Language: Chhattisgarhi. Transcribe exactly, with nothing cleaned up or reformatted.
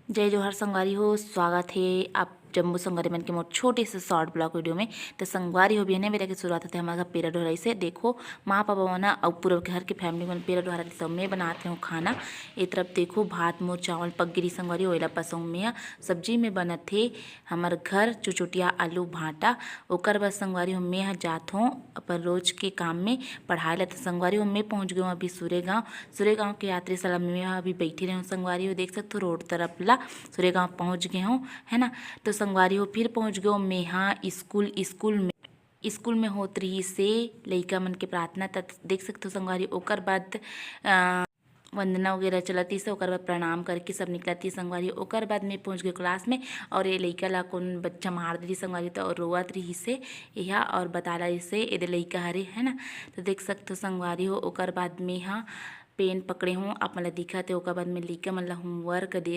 जय जोहार संगवारी हो, स्वागत हे आप जम्मो संगवारी मन के मोर छोटे से short vlog video में। तो संगवारी हो, बिहने बेरा के शुरुआत होथे हमर घर पेरा डोहराई से। देखो, माँ पापा मन ह अउ पूरा घर के family मन पेरा डोहरा थे, तो मैं बनात हूँ खाना। ए तरफ देखो, भात मोर चावल पक गिरी संगवारी हो, ओला पसंग में ह। सब्जी में बनत हे हमर घर चुचुटिया आलू भांटा। ओकर बाद संगवारी हो, मैं ह जात हूँ अपन रोज के काम में, पढ़ाई ला। तो संगवारी हो, मैं पहुँच गई हूँ अभी सुरेगांव। सुरेगांव के यात्री शाला में मैं अभी बैठी रही हूँ संगवारी हो। देख सकते हो रोड तरफ ला सुरेगांव पहुँच गए हूँ, है ना। तो संगवारी हो, फिर पहुँच गए हूँ मैं हाँ स्कूल। स्कूल में स्कूल में होत रही से लइका मन के प्रार्थना। त देख सकते हो संगवारी, ओकर बाद अ, वंदना वगैरह चलत रही से, ओकर बाद प्रणाम करके सब निकलत रही संगवारी। ओकर बाद में पहुँच गए class में और ये लइका ला कौन बच्चा मार दे रही संगवारी, तो और रोवत रही से यहाँ और बता रही से एदे लइका हरे, है ना। तो देख सकते हो संगवारी हो, ओकर बाद में हाँ पेन पकड़े हूँ, आप मन ला दिखत हे। ओकर बाद में लइका मन ला homework दे